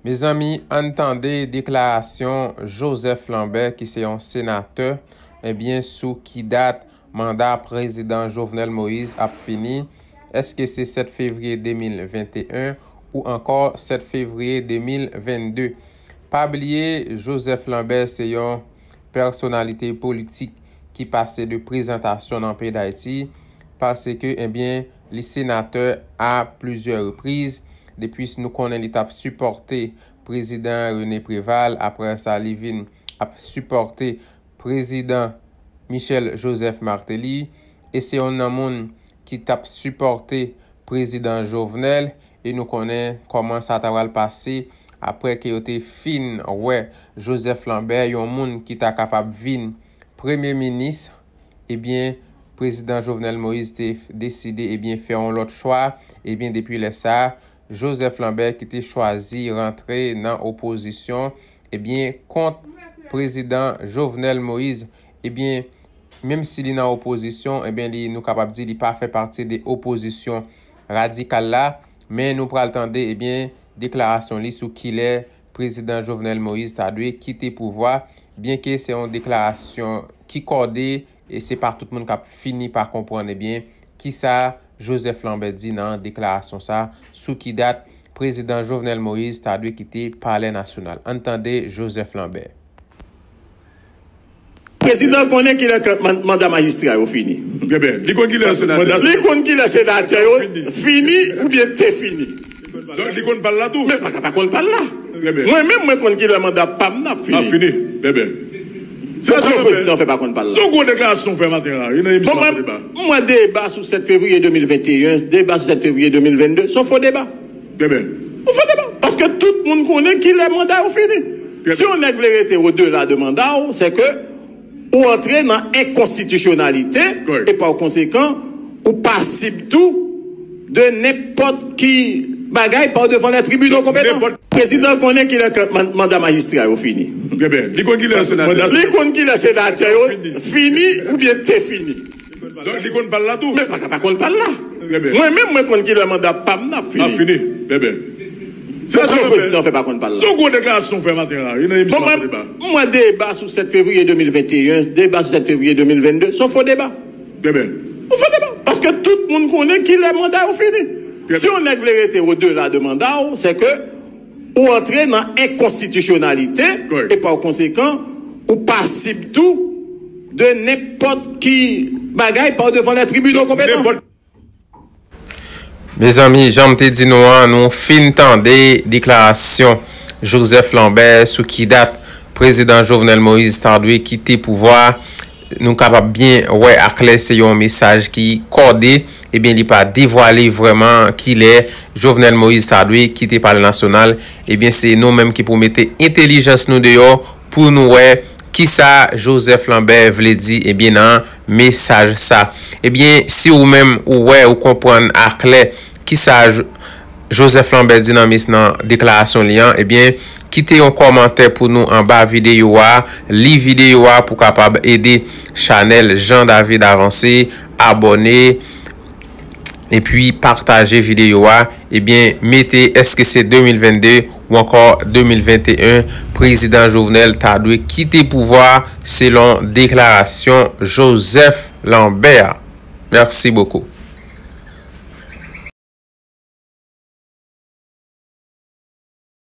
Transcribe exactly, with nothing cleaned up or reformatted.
Mezanmi, ann tande deklarasyon Joseph Lambert, ki se yon senatè, ebyen, sou ki dat manda prezidan Jovenel Moïse ap fini. Èske se sèt fevriye de mil venteyen ou ankò sèt fevriye de mil vennde? Pa bliye, Joseph Lambert se yon pèsonalite politik ki pase de prezantasyon nan peyi Dayiti, paske, ebyen, li senatè a plizyè repriz, depi nou konnen li t ap sipòte prezidan René Préval, apre sa li vin ap sipòte prezidan Michel Joseph Martelly, e se yon nan moun ki t ap sipòte prezidan Jovenel, e nou konnen kòman sa ta pral pase apre ke yo te fin wè Joseph Lambert, yon moun ki ta kapab vin premye minis, ebyen, prezidan Jovenel Moïse te deside, ebyen, fè yon lòt chwa, ebyen, depi lè sa, Joseph Lambert ki te chwazi rantre nan opozisyon, ebyen, kont prezidan Jovenel Moïse, ebyen, menm si li nan opozisyon, ebyen, li, nou kapab di li pa fè pati de opozisyon radikal la, men nou pral tande, ebyen, deklarasyon li sou kilè prezidan Jovenel Moïse ta dwe kite pouvwa, byenke se yon deklarasyon ki kòde, e se pa tout moun k ap fini pa konprann, ebyen, kisa Joseph Lambert di nan deklarasyon sa, sou ki dat prezidan Jovenel Moïse ta dwe kite Palè Nasyonal. Ann tande Joseph Lambert. Prezidan konnen kilè ke man- manda majistra yo fini. Byen, byen. Li konn kilè manda Li konn kilè senatè yo fini. Fini oubyen te fini. Donk, li konn pa l la tou. Men pa ka pa konn pa l la. Byen, byen. Mwen menm, mwen konn kilè manda pa m nan ap fini. Ap fini. Byen, byen. Poukwa prezidan fè pa konn pa l la? Se yon gwo deklarasyon w fè maten an la, wi, nan emisyon Bon, mwen, Deba. Mwen deba sou sèt fevriye de mil venteyen, deba sou sèt fevriye de mil vennde, se yon fo deba. Byen, byen. Yon fo deba. Paske tout moun konnen kilè manda yo fini. Byen, Si byen. yon nèg vle rete odela de manda w, se ke ou antre nan enkonstitisyonalite, Correct. e pa konsekan, ou pasib tou de nenpòt ki bagay pa devan lè tribinal konpetan. Nenpòt Prezidan konnen kilè ke man- manda majistra yo fini. Byen, byen. Li konn kilè manda Li konn kilè senatè yo fini oubyen te fini. Donk, li konn pa l la tou. Men pa ka pa konn pa l la. Byen, byen. Mwen menm, mwen konn kilè manda pa m nan ap fini. Ap fini. Byen, byen. Poukwa prezidan fè pa konn pa l la? Se yon gwo deklarasyon w fè maten an la, wi, nan emisyon Bon, mwen, Deba. Mwen deba sou sèt fevriye de mil venteyen, deba sou sèt fevriye de mil vennde, se yon fo deba. Byen, byen. Yon fo deba. Paske tout moun konnen kilè manda yo fini. Byen, byen. Si yon nèg vle rete odela de manda w, se ke ou antre nan enkonstitisyonalite, Correct. e pa konsekan, ou pasib tou de nenpòt ki bagay pa devan lè tribinal konpetan. Nenpòt Mezanmi, jan m te di nou an, nou fin tande deklarasyon Joseph Lambert sou ki dat prezidan Jovenel Moïse ta dwe kite pouvwa. Nou kapab byen wè aklè se yon mesaj ki kòde. Ebyen, li pa devwale vrèman kilè Jovenel Moïse ta dwe kite Palè Nasyonal. Ebyen, se nou menm ki pou mete entèlijans nou deyò pou nou wè kisa Joseph Lambert vle di, ebyen, nan mesaj sa. Ebyen, si ou menm ou wè, ou konprann aklè kisa Jo- Joseph Lambert di nan mes nan deklarasyon li an, ebyen, kite yon kòmantè pou nou anba videyo a, li videyo a pou kapab ede chanèl Jean David avanse, abòne, epi pataje videyo a, ebyen, mete èske se de mil vennde ou ankò de mil venteyen, prezidan Jovenel ta dwe kite pouvwa selon deklarasyon Joseph Lambert. Mèsi bokou.